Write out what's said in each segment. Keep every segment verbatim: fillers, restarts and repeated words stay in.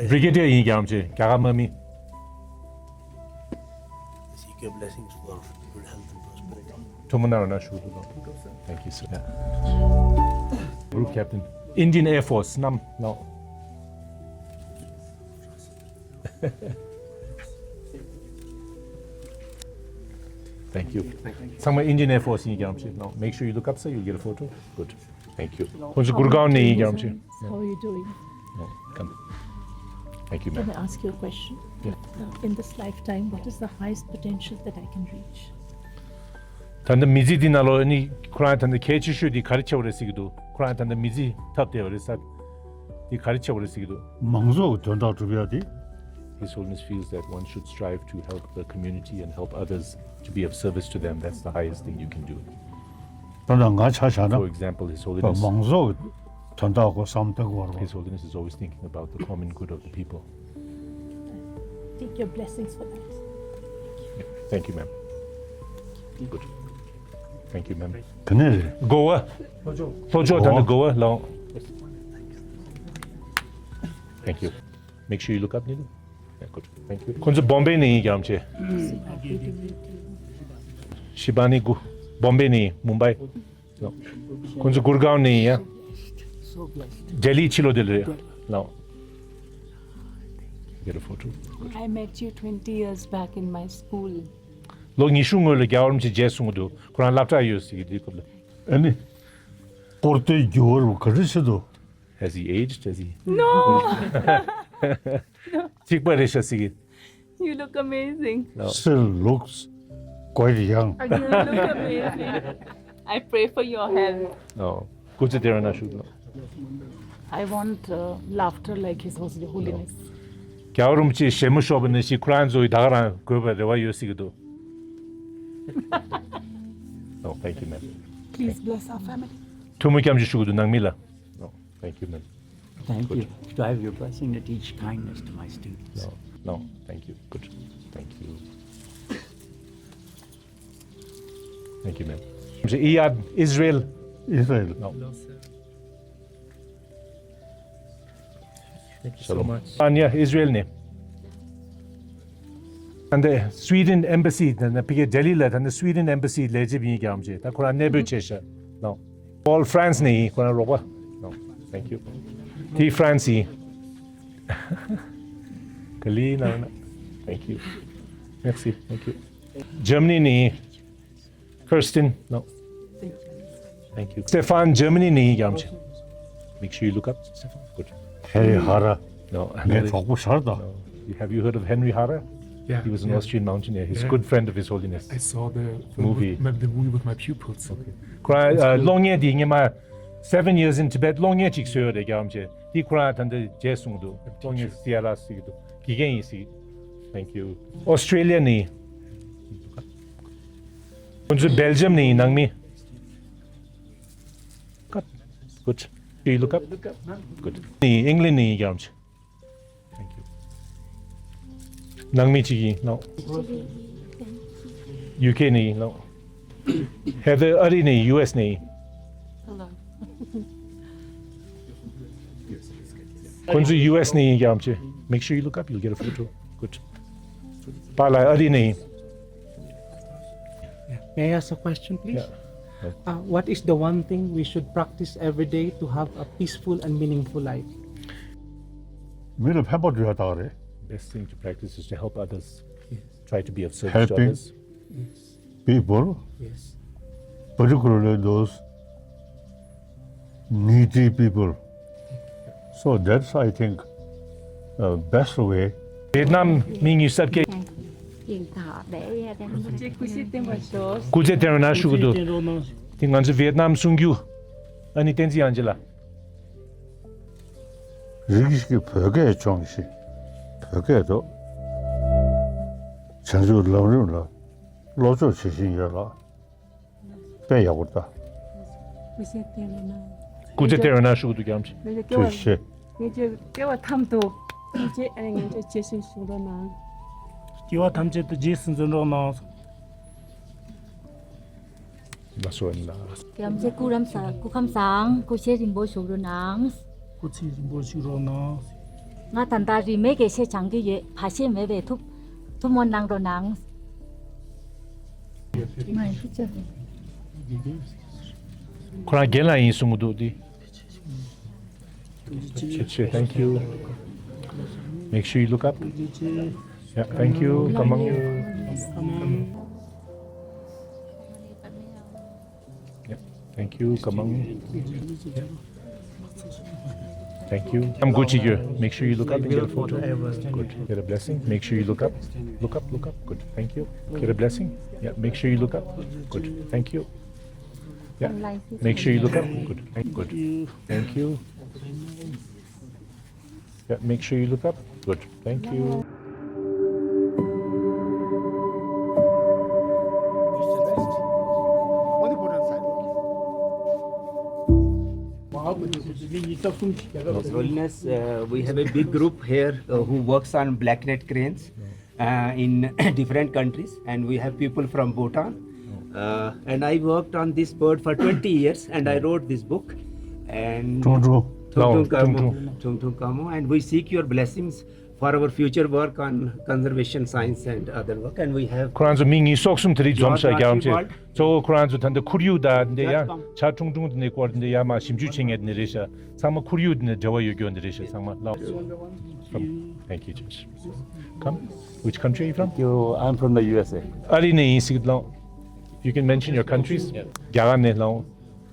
Brigadier ཡིན་རྒྱུ་རེད་ཅེས་རྒྱ་གར་དམག་མི། Seek your blessings for good health and prosperity. ཐུགས་སྨོན་གནང་རོགས་གནང་ཞུ་གི་འདུག Thank you, sir. Group captain, Indian Air Force. ནམ་ལོ། Thank you. ཚང་མ་Indian Air Force ཡིན་རྒྱུ་རེད་ཅེས། No, make sure you look up, sir. You'll get a photo. Good. Thank you. ཁོང་ཚོ་གུར་གའོན་ནས་ཡིན་རྒྱུ་རེད་ཅེས། How are you doing? No, come. Thank you, ma'am. Can I ask you a question? Yeah. Uh, in this lifetime, what is the highest potential that I can reach? ད་ལྟ་མི་ཚེ་འདི་ནང་ལོགས་ནི་ཁོ་རང་ད་ལྟ་གལ་ཆེ་ཤོས་འདི་ག་རེ་ཆེ་བ་རེད་ཟེར་གྱི་འདུག་ཁོ་རང་ད་ལྟ་མི་ཚེ་ཐོབ་བསྡད་པ་རེད་ཟེར། འདི་ག་རེ་ཆེ་བ་རེད་ཟེར་གྱི་འདུག་མང་ཚོགས་ཀྱི་དོན་དག་སྒྲུབ་ཡ་དེ། His Holiness feels that one should strive to help the community and help others, to be of service to them. That's the highest thing you can do. ད་ལྟ་ང་ཆ་བཞག་ན། For example, His Holiness མང་ཚོགས་ཀྱི་དོན་དག་སྐོར་བསམ་བཏང་དགོས་པ། His Holiness is always thinking about the common good of the people. Take your blessings for that. Thank you, ma'am. Good. Thank you, ma'am. ག་ནས་རེད། Goa. ལྷོ་ཕྱོགས་ད་ནི་Goa ལ། Thank you. Make sure you look up, Nilu. Yeah, good. Thank you. ཁོང་ཚོ་བོམ་བེ་ནས་ཡིན་རྒྱུ་རེད་ཅེས། ཤི་བ་ནི་གུ། བོམ་བེ་ནས་མུམ་བྷའི། ཁོང་ཚོ་གུར་གའོན་ནས་ཡིན་ཡ། ལྡི་ལི་ཕྱི་ལོགས་དེ་ལ་རེད། ལགས། Get a photo. I met you twenty years back in my school. ལོ་ཉི་ཤུ་སྔོན་ལ་རྒྱལ་བ་རིན་པོ་ཆེ་མཇལ་སོང་གི་འདུག་ཁོ་རང་སློབ་གྲྭ་ཡོད་ཟེར་གི་དེའི་སྐབས་ལ། ཨ་ནི། སྐོར་ཐེངས་བརྒྱད་པ་རུ་ག་རེ་བྱེད་འདུག Has he aged? Has he? No. གཅིག་པ་རེད་ཤག་ཟེར་གི། You look amazing. No. Still looks quite young. You look amazing. I pray for your health. No. སྐུ་ཚེ་བརྟན་པ་གནང་ཞུ། I want, uh, laughter like His Holiness. རྒྱལ་བ་རིན་པོ་ཆེ་ཞལ་མི་ཤོར་བ་ནང་བཞིན་ཁོ་རང་ཚོ་ཡི་ད་ག་རང་དགོས་པའི་རེ་བ་ཡོད་ཟེར་གི་འདུག No, thank you, ma'am. Please bless our family. ཐུགས་སྨོན་སྐྱབས་འཇུག་ཞུ་གི་འདུག་ནང་མི་ལ། No, thank you, ma'am. Thank you. Good. To have your blessing and teach kindness to my students. No, no, thank you. Good. Thank you. Thank you, ma'am. Iyad, Israel. Israel. No. Hello, sir. Thank you so much. Shalom. ཨ་ནི་ཨིས་ར་ཨེལ་ནས། ད་ལྟ་Sweden Embassy ད་ལྟ་ཕ་གི་ལྡི་ལི་ལ་ད་ལྟ་Sweden Embassy ལས་བྱེད་པ་ཡིན་རྒྱུ་རེད་ཅེས། ད་ཁོ་རང་གནས་སྤོས་བྱས་ཤག No. Paul France ནས་ཡིན། ཁོ་རང་རོགས་པ། No. Thank you. དེ་France ཡིན། ག་ལེར་ན། Thank you. Merci. Thank you. Germany ནས་ཡིན། Kirsten. No. Thank you. Stefan, Germany ནས་ཡིན་རྒྱུ་རེད་ཅེས། Make sure you look up. Stefan. Good. Henry Harrer. No. ངའི་གྲོགས་པོ་ཤར་དང་། No. You- Have you heard of Henry Harrer? Yeah, He was an yeah. Austrian mountaineer. He's a Yeah. good friend of His Holiness. I saw the film Movie. With, the movie with my pupils. Okay. ཁོ་རང་ཨ་གློག་བརྙན་དེ་སྔོན་མ་Seven Years in Tibet གློག་བརྙན་ཅིག་བཟོས་ཡོད་རེད་རྒྱུ་རེད་ཅེས། དེ་ཁོ་རང་ད་ལྟ་མཇལ་སོང་གི་འདུག་གློག་བརྙན་སི་ཨེལ་ཨར་ཟེར་གི་འདུག་དགེ་རྒན་ཡིན་ཟེར། Thank you. Australia ནས། ཁོང་ཚོ་Belgium ནས་ཡིན། ནང་མི། Good. Good. Do you look up? Good. ནས་England ནས་ཡིན་རྒྱུ་རེད་ཅེས། Thank you. ནང་མི་ཅིག་ཡིན། No. ཡུ་ཀེ་ནས་ཡིན། No. Heather ཨ་རི་ནས་ཡིན། ཡུ་ཨེས་ནས་ཡིན། Hello. ཁོང་ཚོ་ཡུ་ཨེས་ནས་ཡིན་རྒྱུ་རེད་ཅེས། Make sure you look up, you'll get a photo. Good. པཱ་ལགས་ཨ་རི་ནས་ཡིན། May I ask a question, please? Yeah. Uh, what is the one thing we should practice every day to have a peaceful and meaningful life? མི་ལ་ཕན་པ་སྒྲུབ་ཡ་དག་རེད། Best thing to practice is to help others. Yes. Try to be of service to Helping others. Yes. People, Yes. particularly those needy people. So that's, I think, uh, best way. ཝེད་ནམ་མི་གཉིས་གསར་སྐྱེས། སྐུ་ཚེ་བརྟན་པ་ཞུ་གི་འདུག་དེ་ང་ཚོ་ཝེད་ནམ་གསུང་རྒྱུ། ཨ་ནི་བསྟན་འཛིན་དབྱངས་ཅན་ལགས། རིགས་ཀྱི་བོད་སྐད་སྦྱོང་ཞིང་། བོད་སྐད་དུ། བྱང་ཆུབ་ལམ་རིམ་ལ་སློབ་སྦྱོང་བྱེད་བཞིན་ཡོད་ལགས། དཔེ་ཡག་པོ་ལྟ། སྐུ་ཚེ་བརྟན་པ་གནང་། སྐུ་ཚེ་བརྟན་པ་གནང་ཞུ་གི་འདུག་རྒྱ་མཚོ། ཐུགས་རྗེ་ཆེ། ངེད་ཀྱི་སྐྱེ་བ་ཐམས་ཅད་ཐུགས་རྗེ་ཨ་ནི་ངེད་ཀྱི་རྗེས་སུ་བཟུང་རོགས་གནང་། སྐྱེ་བ་ཐམས་ཅད་དུ་རྗེས་སུ་འཛིན་རོགས་གནང་། ལགས་སོ་ཨ་ནི་ལགས། རྒྱ་མཚོ་སྐུ་རམ་ས་སྐུ་ཁམས་བཟང་། སྐུ་ཚེ་རིང་པོ་བཞུགས་རོགས་གནང་། སྐུ་ཚེ་རིང་པོ་བཞུགས་རོགས་གནང་། ང་ད་ལྟ་རིན་མེད་དགེ་བཤེས་སྦྱང་གི་ཡོད། བར་ཆད་མེད་པའི་ཐུགས་ཐུགས་སྨོན་གནང་རོགས་གནང་། ཁོ་རང་རྒན་ལགས་ཡིན་གསུང་གི་འདུག་འདི། Thank you. Make sure you look up. Yeah, thank you. Come on. Yeah, thank you. Come on. Thank you. I'm good to you. Make sure you look up and get a photo. Good. Get a blessing. Make sure you look up. Look up, look up. Good. Thank you. Get a blessing. Yeah, make sure you look up. Good. Thank you. Yeah. Make sure you look up. Good. Thank, good. Thank you. Yeah, make sure you look up. Good. Thank you. His Holiness, uh, we have a big group here uh, who works on black net cranes uh, in different countries, and we have people from Bhutan. Uh, and I worked on this bird for twenty years, and I wrote this book. And Tung Tung. Tung Tung Kamo. Tung Tung Kamo, and we seek your blessings for our future work on conservation science and other work. And we have ཁོ་རང་ཚོ་མི་ཉི་ཤུ་རྩ་གསུམ་དེ་རིགས་འཛོམས་ཤག་རྒྱ་གར་ཆེ། གཙོ་བོ་ཁོ་རང་ཚོ་ད་ལྟ་ཁོར་ཡུག་དང་འདི་ཡ་བྱ་ཁྲུང་ཁྲུང་དེ་འདྲའི་སྐོར་འདི་ཡ་མ་ཞིབ་འཇུག་བྱེད་མཁན་དེ་འདྲ་རེད་ཤག་ཚང་མ་ལགས། ཚང་མ་ཁོར་ཡུག་དེ་ནས་འབྲེལ་བ་ཡོད་རྒྱུ་འདི་རེད་ཤག་ཚང་མ་ལགས། From, thank you, Judge. Come. Which country are you from? You, I'm from the U S A. ཨ་རི་ནས་ཡིན་ཟེར་གི་ལགས། You can mention your countries. རྒྱ་གར་ནས་ལགས།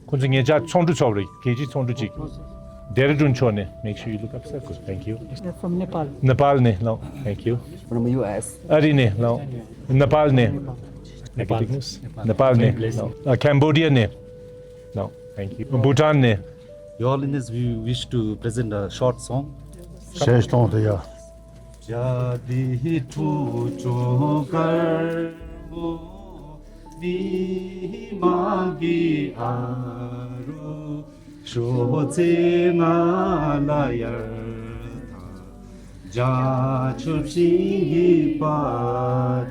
ཁོང་ཚོ་ཉེ་ཆར་ཚོགས་འདུ་ཚོགས་པ་རེད། རྒྱལ་སྤྱིའི་ཚོགས་འདུ་ཅིག་ཌེ་ར་ཌུན་ཕྱོགས་ནས། Make sure you look up, sir. Good. Thank you. From Nepal. ནེ་པཱལ་ནས་ལགས། Thank you. From U S. ཨ་རི་ནས་ལགས། ནེ་པཱལ་ནས། ནེ་པཱལ་ནས་ལགས། ཨ། ཀེམ་བྷོ་ཌི་ཡ་ནས་ལགས། Thank you. བྷུ་ཊན་ནས། Your Holiness, we wish to present a short song. ཞལ་གཏོང་དུ་ཡ། བྱ་དེ་ཁྲུ་ཆུང་དཀར་མོ། མི་མང་གི་ཨ་རོ། ཤོག་ཚེ་ང་ལ་ཡར་ཐང་། བྱ་ཆུབ་ཤིང་གི་པ་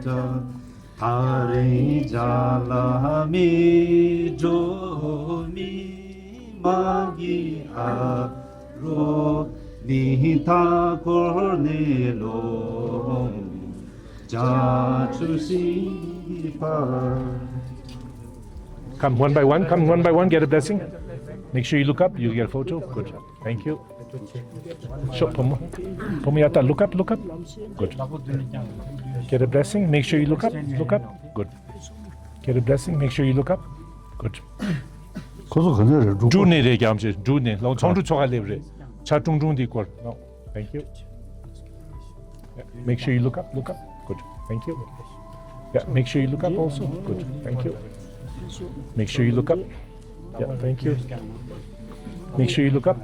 ཏྲ། ཐག་རིང་བྱ་ལ་མི་འགྲོ། མི་མང་གི་ཨ་རོ། ནི་མཐའ་འཁོར་ནས་ལོ། བྱ་ཆུབ་ཤིང་གི་པ། Come one by one, come one by one, get a blessing. Make sure you look up, you get a photo. Good. Thank you. ཤོག་བུ་མོ། བུ་མོ་ཡར་ལྟ། Look up, look up. Good. Get a blessing. Make sure you look up, look up. Good. Get a blessing. Make sure you look up. Good. ཁོ་ཚོ་ག་ནས་རེད། འབྲུག་ནས་རེད། རྒྱ་མ་ཆེ། འབྲུག་ནས་ལགས། ཚོགས་འདུ་ཚོགས་ཁ་སླེབས་རེད། བྱ་ཁྲུང་ཁྲུང་འདི་སྐོར་ལགས། Thank you. Yeah, make sure you look up, look up. Good. Thank you. Yeah, make sure you look up also. Good. Thank you. Make sure you look up. Yeah, thank you. Make sure you look up.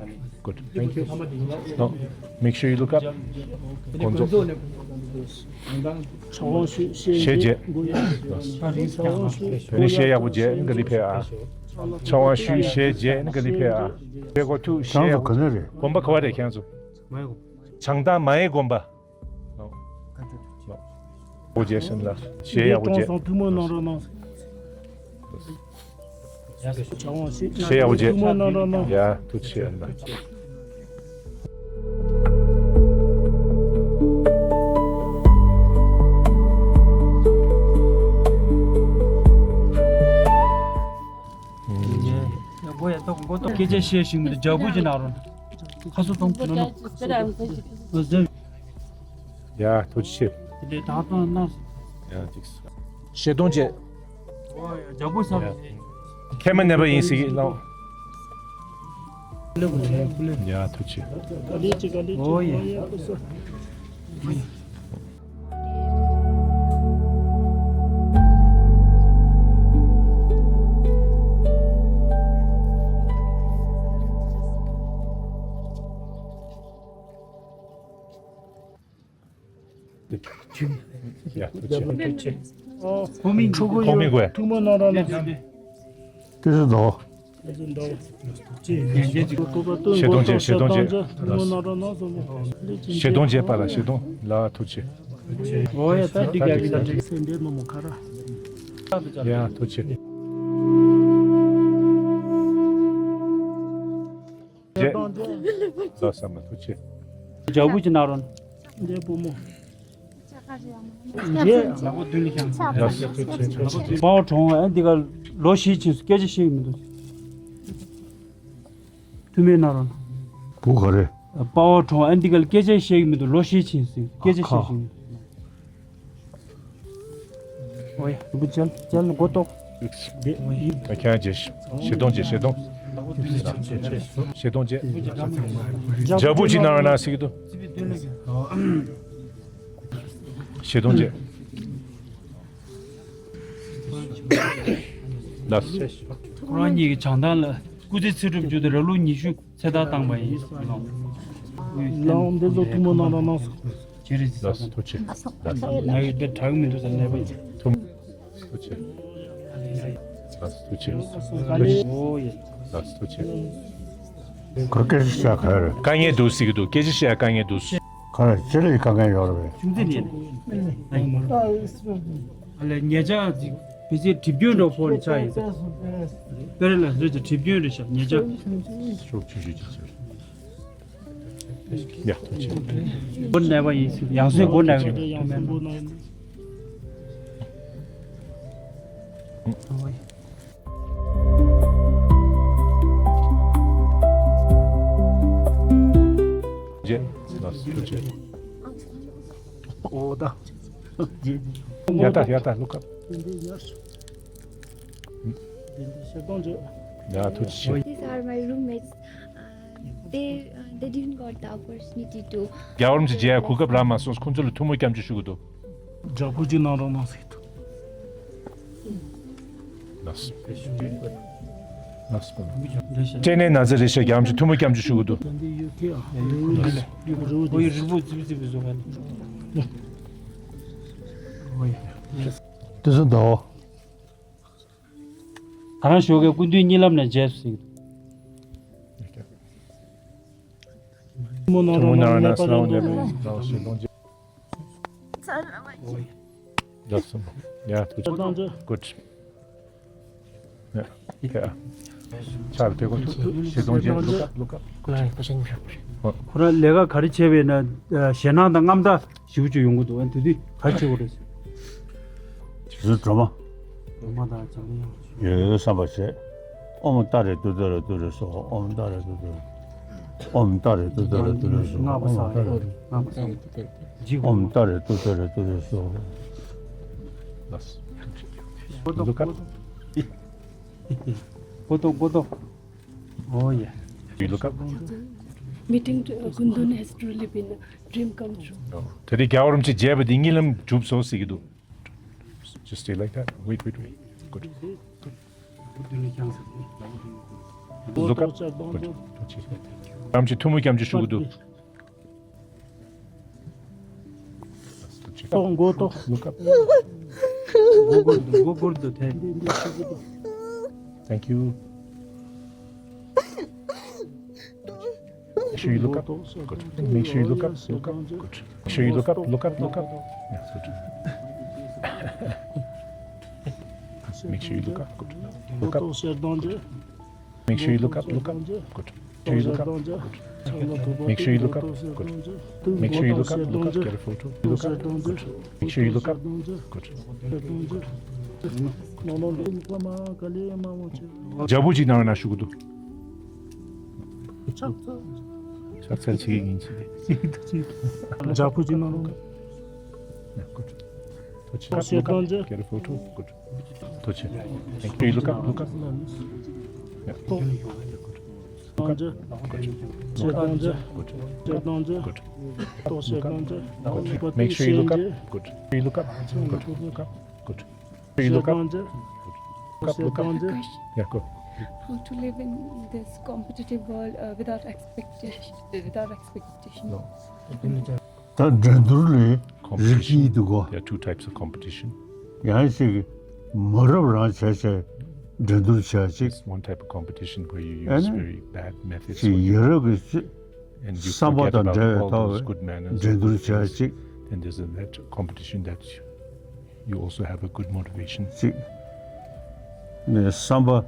Good. Thank you. No. Make sure you look up. ཁོང་ཚོ། ཞལ་མཇལ། དེ་ནས་ཞལ་ཡག་པོ་མཇལ། ག་ལེར་ཕེབས་ཨ། ཕྱག་དབང་ཞུས། ཞལ་མཇལ། ག་ལེར་ཕེབས་ཨ། ཕེབས་གོ་ཐུགས། ཞལ་ཡག་པོ། ག་ནས་རེད། དགོན་པ་ག་བ་རེད་ཁྱེད་ཚོ། བྱང་ཐང་མ་ཡེ་དགོན་པ། ཨོ་རྒྱལ་སེམས་ལ་ཞེ་ཡག་པོ་རྒྱལ། ཐུགས་སྨོན་གནང་རོགས་གནང་། ཞེ་ཡག་པོ་རྒྱལ། ཐུགས་སྨོན་གནང་རོགས་གནང་། ཡ། ཐུགས་རྗེ་ཆེ་ཨ་མ། སྐད་ཆ་བཤད་ཤིང་མི་འདུག་རྒྱ་བོད་ཀྱི་ནང་རོ། ཁ་སོ་གཏོང་ནོ་ནོ། ཡ། ཐུགས་རྗེ་ཆེ། དེ་ད་གཏོང་ན། ཡ། ཅིག་ཞལ་གདོང་བཅས། རྒྱ་བོད་ས། ཁས་མ་ནས་པ་ཡིན་ཟེར་གི་ལགས། ཡ། ཐུགས་རྗེ་ཆེ། ཨོ་ཡ། ཡ། ཐུགས་རྗེ་ཆེ། ཨོ། ཁོ་མིང་གོ། ཐུགས་སྨོན་གནང་རོགས་གནང་། ཏི་སི་དོ། ཞལ་གདོང་བཅས། ཞལ་གདོང་བཅས། ཞལ་གདོང་བཅས། པ་ལ་ཞལ་གདོང་ལ་ཐུགས་རྗེ་ཆེ། ཨོ་ཡ། ད་འགྲིག་ག་འགྲིག་ག་འགྲིག་ཡ། ཐུགས་རྗེ་ཆེ། ལགས་སོ་ཨ་མ། ཐུགས་རྗེ་ཆེ། ལྗགས་ཕུར་ཅིག་གནང་རོགས། འདི་བུ་མོ། འདི། དཔའ་བོ་གྲོངས་ཨ་འདི་ག་ལོ་བཞི་ཕྱིན་སོང་སྐད་ཆ་བཤད་ཀྱི་མི་འདུག་ཐུགས་སྨོན་གནང་རོགས། བུ་ག་རེ། དཔའ་བོ་གྲོངས་ཨ་འདི་ག་ལ་སྐད་ཆ་བཤད་ཀྱི་མི་འདུག་ལོ་བཞི་ཕྱིན་སོང་སྐད་ཆ་བཤད་ཀྱི་མི་འདུག་ཨོ་ཡ། བུ་ཅན་ཅན་མགོ་ཏོག་ད་ཁྱེད་རང་བྱེད། བཞི་སྟོང་བྱེད། བཞི་སྟོང་། བཞི་སྟོང་བྱེད། ལྗགས་ཕུར་ཅིག་གནང་རོགས་གནང་ཟེར་གྱི་འདུག་བཞི་སྟོང་བྱེད། ལགས། ཁོ་རང་གཉིས་ཀྱི་བྱང་ཐང་ལ་སྐུ་ཚེ་ཚེ་སྒྲུབ་རྒྱུ་དེ་ར་ལུག་ཉི་ཤུ་ཚེ་ཐར་བཏང་པ་ཡིན། ལགས་འདི་ཚོ་ཐུགས་སྨོན་གནང་རོགས་གནང་། ཇེ་རེ་ཟི་ལགས་སོ། ཐུགས་རྗེ་ཆེ། ལགས་སོ། ང་ཡི་དེ་དྲག་མི་འདུག་ཟེར་ནས་པ་ཡིན། ཐུགས་རྗེ་ཆེ། ལགས་སོ། ཐུགས་རྗེ་ཆེ། ཨོ་ཡེ། ལགས་སོ། ཐུགས་རྗེ་ཆེ། ཁོ་སྐད་ཆ་བཤད་ག་རེ། དཀའ་ངལ་འདུག་ཟེར་གྱི་འདུག་སྐད་ཆ་བཤད་དཀའ་ངལ་འདུག་ཁ་ལ་ཅི་ལ་དཀའ་ངལ་ཡོད་རེད་པས། ཆུང་ཙེ་ནས། ཨ་ལས་ཉེ་ཆར་ཅིག་བི་ཟི་གྲིབ་སྐྱོན་འདྲ་ཕོག་ནས་ཆགས་ཡོད་ས། དཔེར་ན་རེད་ཅེ་གྲིབ་སྐྱོན་རེད་ཤག་ཉེ་ཆར། ཤོག་ཆུ་ཞུ་ཅིག་ཟེར། ཡ། སྒོ་ནས་པ་ཡིན། ཡང་སེ་སྒོ་ནས། རྗེས། ལགས་སོ། ཐུགས་རྗེ་ཆེ། ཨོ་ད། ཡ་ད་ཡ་ད་ལུག་ཁ། དེ་འདྲའི་ཉར་སོང་། དེ་འདྲའི་ཞེ་སྡང་བརྗོད། ཡ་ཐུགས་རྗེ་ཆེ། These are my roommates. Uh, they uh, they didn't got the opportunity to རྒྱལ་བ་རིན་པོ་ཆེ་མཇལ་གོ་སྐབས་རག་མ་སོང་། ཁོང་ཚོ་ལ་ཐུགས་སྨོན་སྐྱབས་འཇུག་ཞུ་གི་འདུག་ལྗགས་ཕུར་ཅིག་གནང་རོགས་གནང་ཟེར་གྱི་འདུག་ལགས་སོ། ལགས་སོ། སྤྲེལ་ནས་ན་ཚ་རེད་ཤག་རྒྱལ་བ་རིན་པོ་ཆེ་ཐུགས་སྨོན་སྐྱབས་འཇུག་ཞུ་གི་འདུག་ཨོ་ཡི་རིལ་བུ་ཙིབ་ཙིབ་བཟོ་ག་ནི། དེ་ཚོ་འདའོ། ང་རང་ཞོགས་ཀས་སྐུ་མདུན་གཉིད་ལམ་ནས་མཇལ་སོང་ཟེར་གྱི་འདུག་ཐུགས་སྨོན་གནང་རོགས་གནང་། ནད་པ་ལ་འགྲོ་དགོས། ཡ་ཐུགས་རྗེ་ཆེ། Good. ཡ་ཡ། ཕྱག་དེ་ཁོ་ཐུགས་ཞེ་སྡང་བརྗེད། ལུག་ཁ་ལུག་ཁ། ཁོ་རང་ལས་ཀ་ག་རེ་བྱས་པ་ཡིན་ན་ཞེད་སྣང་དང་དངངས་སྐྲག་ཞེ་པོ་ཅིག་ཡོང་གི་འདུག་ཨ་དེ་དུས་ག་རེ་བྱེད་དགོས་རེད་ཟེར། དེ་ཚོ་སྒྲོལ་མ། སྒྲོལ་མ་དང་འཇམ་དབྱངས། ཡོད་ཡོད་བསམ་པ་བྱས། ཨོཾ་ཏཱ་རེ་ཏུཏྟཱ་རེ་ཏུ་རེ་སྭཱ་ཧཱ། ཨོཾ་ཏཱ་རེ་ཏུཏྟཱ་རེ། ཨོཾ་ཏཱ་རེ་ཏུཏྟཱ་རེ་ཏུ་རེ་སྭཱ་ཧཱ། སྔགས་པ་ཨོཾ་ཏཱ་རེ། སྔགས་པ་ཨོཾ་ཏཱ་རེ་ཏུཏྟཱ་རེ་ཏུ་རེ་སྭཱ་ཧཱ། ལགས་སོ། ལུག་ཁ། ཀོ་ཏོ་ཀོ་ཏོ། Oh yeah. You look up. Meeting to, uh, Gundun has truly been a dream come true. ད་དེ་རྒྱལ་བ་རིན་པོ་ཆེ་མཇལ་བ་དེ་གཉིད་ལམ་གྲུབ་སོང་ཟེར་གྱི་འདུག Just stay like that. Wait, wait, wait. Good. རིན་པོ་ཆེ་ཐུགས་སྨོན་སྐྱབས་འཇུག་ཞུ་གི་འདུག་ཏོག་མགོ་ཏོག Look up. མགོ་སྒུར་འདུག་མགོ་སྒུར་འདུག་དེ། Thank you. Make sure you look up. Good. Make sure you look up. Look up. Good. Make sure you look up. Look up. Look up. Yeah, good. Make sure you look up. Good. Look up. Make sure you look up. Look up. Good. Make sure you look up. Good. Make sure you look up. Good. Make sure you look up. Look up. Get a photo. Look up. Good. Make sure you look up. Good. ལྗགས་ཕུར་ཅིག་གནང་ན་ཞུ་གི་འདུག་ཕྱག་འཚལ་བྱེད་ཀྱི་ཡིན་ཟེར་ཏེ། ལྗགས་ཕུར་ཅིག་གནང་རོགས། Good. ཐུགས་རྗེ་ཆེ། Look up. Get a photo. Good. ཐུགས་རྗེ་ཆེ། Thank you. Look up. Look up. Yeah. Good. Look up. Good. Good. Good. Make sure you look up. Good. Look up. Good. Look up. Good. Look up. Look up. Look up. Yeah, go. How to live in this competitive world, uh, without expectation, without expectation? No. ད་འགྲན་བསྡུར་ལ་རིགས་གཉིས་འདུག་གོ། There are two types of competition. ཡང་ཅིག་མ་རབས་རང་བྱས་བྱས་འགྲན་བསྡུར་བྱས་ཅིག One type of competition where you use very bad methods. ཅིག་ཡ་རབས་ཀྱི་བསམ་པ་དང་འདྲ་བའི་ཐོག་འགྲན་བསྡུར་བྱས་ཅིག Then there's that competition that you also have a good motivation. ཅིག་ནས་བསམ་པ་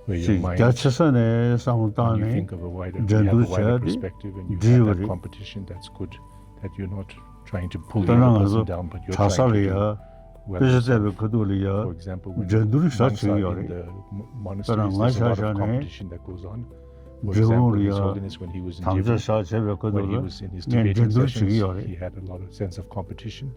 where your ཅིག་mind རྒྱ་ཆེ་ས་ནས་བསམ་བློ when བཏང you ནས think of a wider, འགྲན you have a བསྡུར་བྱ་wider ཡ་དེ་perspective and you འགྲིག་ཡོད་པ་པ་རེད། Competition, that's good. That you're not trying to pull དཔེར་ན་the ང other person ཚོ་down, but you're གྲྭ་ས་trying to ལ་do ཡ། well དཔེ་ཆ་བལྟས་པའི་yourself. ཁ་ཐུག་ལ་ཡ། For example, when འགྲན་བསྡུར་བྱ་monks བྱེད་ཀྱི་ཡོད་རེད། In the mo- དཔེར་ན་monasteries, ང་there's a ཤ་lot ཤ་of ནས་competition that goes on. For འབྲི་གུང་example, ལ་His ཡ། Holiness, when he was in དམ་བཅའ་Jaipur, བཞག་བྱས་པའི་ཁ་when ཐུག་he ལ་was in his ངས་Tibetan འགྲན་བསྡུར་བྱེད་ཀྱི་sessions, ཡོད་རེད། He had a lot of sense of competition.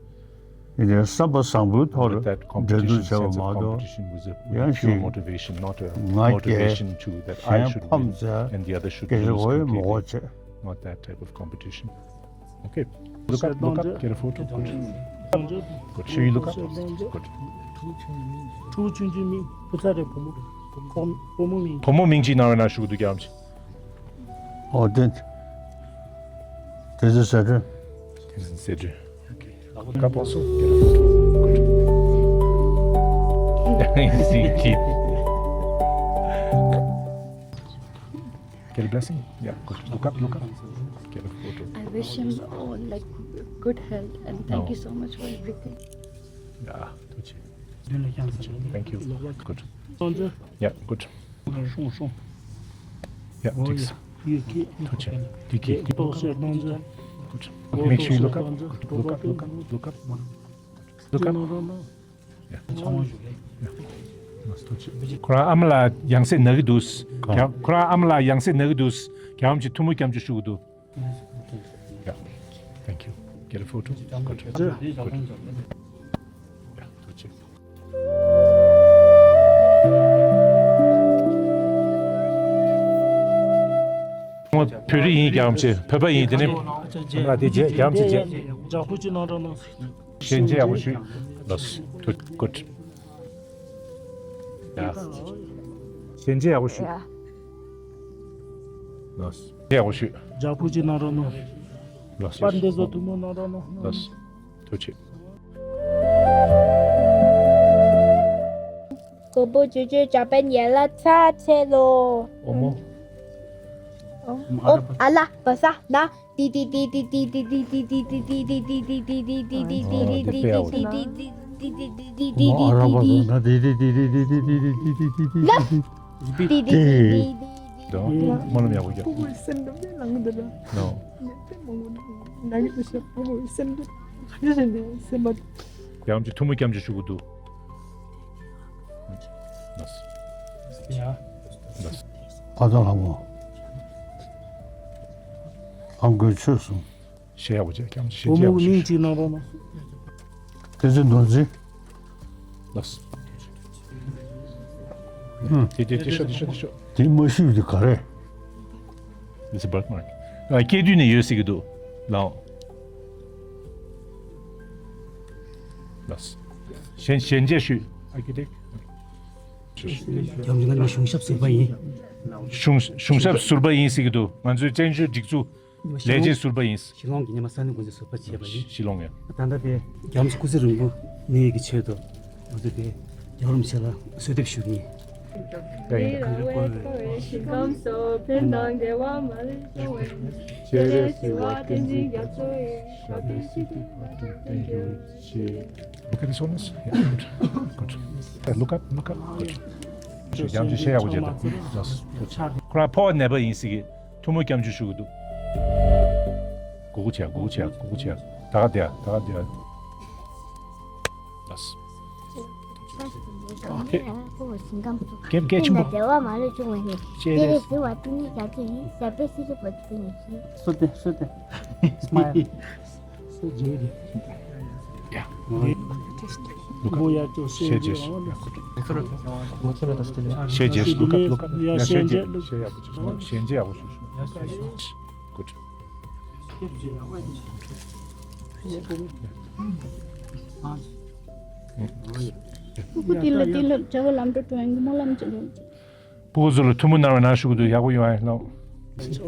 ཡིན་ནའི་བསམ་པ་བཟང་པོའི་ཐོག་But ལ་that འགྲན་བསྡུར competition, བྱས་པ་sense of མ་གཏོགས། competition was a, was a ཡང་pure ཞིག motivation, not a ང་རྒྱལ། motivation to that I གཞན་should ཕམ་win བྱས། and the other should སྐད་ཆ་lose གོ་ཡི་མོ་གོ་completely. བྱས། Not that type of competition. Okay. Look up, look up, get a photo. Good. Good. Should you look up? Good. ཕྲུ་གུ་ཆུང་ཆུང་མིང་བུ་ཚ་རེད། བུ་མོ་རེད། བུ་མོ་མིང་། བུ་མོ་མིང་ཅིག་ནང་བའི་ནང་ཞུགས་འདུག་རྒྱ་ཨམ་ཆི། ཨོ་དེ། དེ་ཚོ་ཟེར་དྲན། དེ་ཚོ་ཟེར་དྲན། Okay. Look up also. Get a photo. Good. See, keep. Get a blessing. Yeah, good. Look up, look up. Get a photo. I wish him all, like, good health and thank you so much for everything. Yeah, ཐུགས་རྗེ་ཆེ། Thank you. Good. Yeah, good. Yeah, ཐུགས་རྗེ་ཆེ། ཐུགས་རྗེ་ཆེ། Good. Make sure you look up. Good. Look up, look up, look up. Look up. ཁོ་རང་ཨ་མ་ལ་ཡང་སེ་ན་གི་འདུག་ཁོ་རང་ཨ་མ་ལ་ཡང་སེ་ན་གི་འདུག་རྒྱ་ཨམ་ཆི་ཐུགས་སྨོན་སྐྱབས་འཇུག་ཞུ་གི་འདུག Yeah. Thank you. Get a photo. Good. Good. Yeah, ཐུགས་རྗེ་ཆེ། བོད་རིགས་ཡིན། རྒྱ་ཨམ་ཆི་བོད་པ་ཡིན། དེ་ནས་ཨ་མ་ལགས་དེ་རྗེས་རྒྱ་ཨམ་ཆི་རྗེས། ཞལ་འཛིན་ཡག་པོ་ཞུ། ལགས་སོ། ཐུགས་རྗེ་ཆེ། ཡ། ཞལ་འཛིན་ཡག་པོ་ཞུ། ཡ། ལགས་སོ། ཡག་པོ་ཞུ། ལགས་སོ། པར་འདི་ཚོ་ཐུགས་སྨོན་གནང་རོགས་གནང་། ལགས་སོ། ཐུགས་རྗེ་ཆེ། གོ་བོ་ཅོ་ཅོ་ཅོ་པན་ཡ་ལ་ཚ་ཚེ་ལོ། ཨོ་མོ། ཨོ་ཨ་ལ་བ་ས་ན། ཏི་ཏི་ཏི། ཨོ་ཨ་ར་བ་ས་ན་ཏི་ཏི་ཏི་ཏི། ཏི་ཏི་ཏི། ད་སྨོན་ལམ་ཡག་པོ་རྒྱབ། ཕྲུ་གུའི་སེམས་དུ་མེ་ལང་གི་འདུག་ལ། ནོ། ནད་པ་མང་པོ་ནང་གི་འདུག་ཤག་ཕྲུ་གུའི་སེམས་དུ་ག་ཞིག་ནས་སེམས་པ། ཡང་ཅིག་ཐུགས་སྨོན་སྐྱབས་འཇུག་ཞུ་གི་འདུག་ལགས་སོ། ཡ། ལགས་སོ། ཨ་ཙི་ལྷ་མོ། ཨ་མགོའི་ཆོས་གསུམ། ཞལ་ཡག་པོ་བྱས། སྐྱབས་འཇུག་བོ་ཞལ་མོ་ཡག་པོ་མིང་ཞུ། ཅིག་གནང་རོགས་གནང་། དེ་ཚོ་མདོ་འཛིན། ལགས་སོ། ཨུམ། དེ་དེ་དེ་ཤོག་དེ་ཤོག་དེ་ཤོག་དེ་མ་ཤེས་དེ་ག་རེ། It's a birthmark. ཨ། སྐྱེ་དུས་ནས་ཡོད་སྲིད་ཀྱི་འདུག་ལགས། ལགས་སོ། ཞལ་ཞལ་མཇལ་ཞུས། ཨ་ཀི་ཏེག་རྒྱ་མི་ང་ནི་གཞུང་ཞབས་ཟུར་པ་ཡིན། གཞུང་གཞུང་ཞབས་ཟུར་པ་ཡིན་ཟེར་གྱི་འདུག་ང་ཚོའི་བཙན་བྱོལ་སྒྲིག་འཛུགས་ལས་བྱེད་ཟུར་པ་ཡིན། ཤི་ལོང་གི་ཉི་མ་ས་གནས་འགོ་འཛིན་ཟུར་པ་བྱས་པ་ཡིན། ཤི་ལོང་ཡ། ད་ལྟ་དེ་རྒྱ་མི་སྐུ་ཚེ་རིང་པོ་གནས་ཡས་ཀྱི་ཆེད་དུ་ང་ཚོ་དེ་རྒྱལ་བ་རིན་པོ་ཆེ་ལ་གསོལ་འདེབས་ཞུ་གི་ཡིན། Thank you. Look at this one. Yeah, good. Good. Hey, look up, look up. Good. ཞུ། སྐྱབས་འཇུག་ཞལ་ཡག་པོ་བྱས་འདུག་ལགས་སོ། ཁོ་རང་ཕོ་བ་ནད་པ་ཡིན་ཟེར་གི། ཐུགས་སྨོན་སྐྱབས་འཇུག་ཞུ་གི་འདུག་གུག་གུག་བྱས། གུག་གུག་བྱས། གུག་གུག་བྱས། ད་ག་དེ་ཡ། ད་ག་དེ་ཡ། ལགས་སོ། ཨོ་ཁེ། སྐད་སྐད་ཆེན་པོ། འབྲེལ་བ་མ་ལུས་བྱུང་བ་ནི། སྤྱན་རས་གཟིགས་དབང་བསྟན་གཉིས་རྒྱ་མཚོ་ཡིན། ཞབས་པད་སྲིད་མཐའི་བར་དུ་བརྟན་ནས་ཤིང་། སུ་དེ་སུ་དེ། སྨ་ཡ། སུ་རྗེ་རེད། ཡ། ལུ་ག་ཞལ་མཇལ་ཞུ། ཡ། ཞལ་མཇལ། ལུ་ག་ལུ་ག་ཡ། ཞལ་མཇལ། ཞལ་མཇལ་ཡག་པོ་ཞུ། ཞལ་མཇལ་ཡག་པོ་ཞུ། ཞལ་མཇལ་ཡག་པོ་ཞུ། Good. སྤུ་གུ་དེ་ལ་དེ་ལ་བྱ་བ་ལམ་འགྲོ་འགྲོ་ཡང་སྨོན་ལམ་ཅི་འགྲོ། སྤུ་གུ་ཚོ་ལ་ཐུགས་སྨོན་གནང་བའི་ནང་ཞུགས་འདུག་ཡག་པོ་ཡོང་ཨེ་ལགས།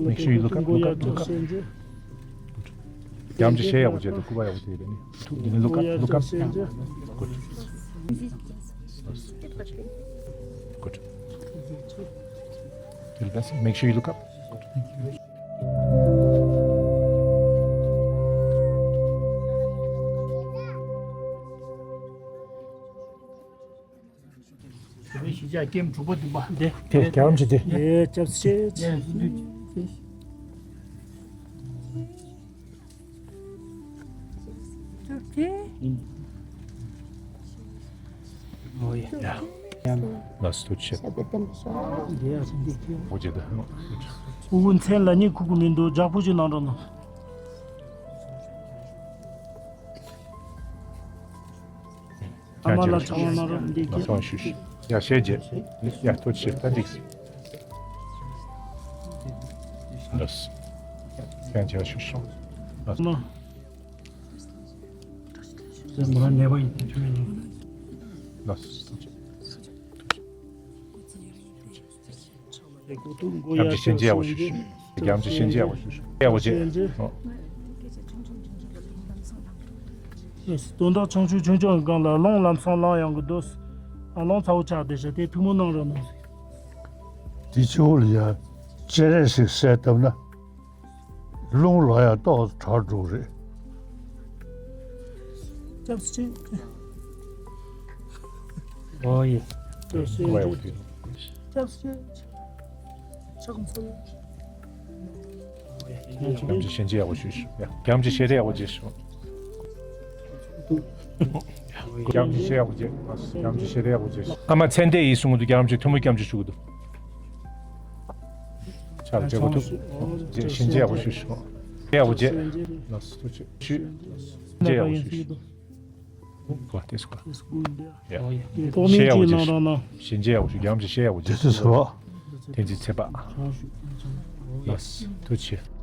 Make sure you look up, look up, look up. རྒྱ་མི་ཞལ་ཡག་པོ་བྱས་འདུག་སྐུ་པར་ཡག་པོ་བྱས་འདུག་ཐུགས་འདི་ནས་look up, look up. Good. Good. Till best. Make sure you look up. བོད་གཞིས་ཆགས་ཀེམ་དྲུག་པ་བདུན་པ། དེ་དེ་རྒྱལ་བ་རིན་པོ་ཆེ་དེ། ཨེ་སྐྱབས་སུ་མཆི། ཨེ་སྐྱབས་སུ་མཆི། ཨོ་ཡ། ལགས་སོ་ཐུགས་རྗེ་ཆེ། འོ་ཅེ་ད། ཕྲུ་གུ་མཚན་ལ་ནི་ཁུག་གི་མི་འདུག་ཇག་པོ་ཅིག་གནང་རོགས་གནང་། ཨ་མ་ལ་ཚང་མ་རོགས་འདི་ལ་སོང་ཞུ་ཞུ། ཡ་ཤེས་རྗེས། ཡ་ཐུགས་རྗེ་ཆེ། ད་འགྲིག་སོང་། ལགས་སོ། ཡང་བྱས་ཞུ་ཞུ། ལགས་སོ། ལགས་སོ། ཐུགས་རྗེ་ཆེ། རྒྱལ་བ་རིན་པོ་ཆེ་ཞལ་མཇལ་ཡག་པོ་ཞུ་ཞུ། རྒྱལ་བ་རིན་པོ་ཆེ་ཞལ་མཇལ་ཡག་པོ་ཞུ་ཞུ། ཡག་པོ་བྱེད། ཨོ། དོན་དག་ཆུང་ཆུང་ཆུང་ཆུང་གི་སྒང་ལ་རླུང་ལམ་སང་ལངས་ཡོང་གི་འདུག་ཨ། རླུང་ཚ་བོ་ཆགས་བསྡད་ཤག་དེ་ཐུགས་སྨོན་གནང་རོགས་གནང་། དེ་ཕྱི་བོ་ལ་ཡ་སྤྱན་རས་གཟིགས་གསལ་བཏབ་ན། རླུང་ལ་ཡང་ཏོག་ཙམ་དྲག་འགྲོ་གི་རེད། སྐྱབས་སུ་མཆི། ཨོ་ཡེ། སྐྱབས་སུ་མཆི། སྐྱབས་སུ་མཆི། ཕྱག་འཚལ། རྒྱལ་བ་རིན་པོ་ཆེ་ཞལ་མཇལ་ཡག་པོ་ཞུ་ཞུ། ཡ། རྒྱལ་བ་རིན་པོ་ཆེ་ཞལ་མཇལ་ཡག་པོ་བྱེད་ཞུ། རྒྱལ་བ་རིན་པོ་ཆེ་ཞལ་མཇལ་ཡག་པོ་བྱེད། རྒྱལ་བ་རིན་པོ་ཆེ་ཞལ་མཇལ་ཡག་པོ་བྱེད་ཞུ། ཨ་མ་མཚན་ལྟས་ཡིན་གསུང་གི་འདུག་རྒྱལ་བ་རིན་པོ་ཆེ་ཐུགས་སྨོན་སྐྱབས་འཇུག་ཞུ་གི་འདུག་ཕྱག་འཚལ་གོ་ཐུབ། རྗེས་ཞལ་མཇལ་ཡག་པོ་ཞུ་ཞུ། ཡག་པོ་བྱེད། ལགས་སོ་ཐུགས་རྗེ་ཆེ། ཞུ། མཇལ་ཡག་པོ་ཞུ་ཞུ། གོ་ཏེ་སུ་ག་ཡ། ཞལ་མཇལ་ཡག་པོ་བྱེད་ཞུ། ཞལ་མཇལ་ཡག་པོ་ཞུ། རྒྱལ་བ་རིན་པོ་ཆེ་ཞལ་ཡག་པོ་བྱེད་ཞུ། བསྟན་འཛིན་ཚེ་དཔག་ལགས་སོ་ཐུགས་རྗེ་ཆེ།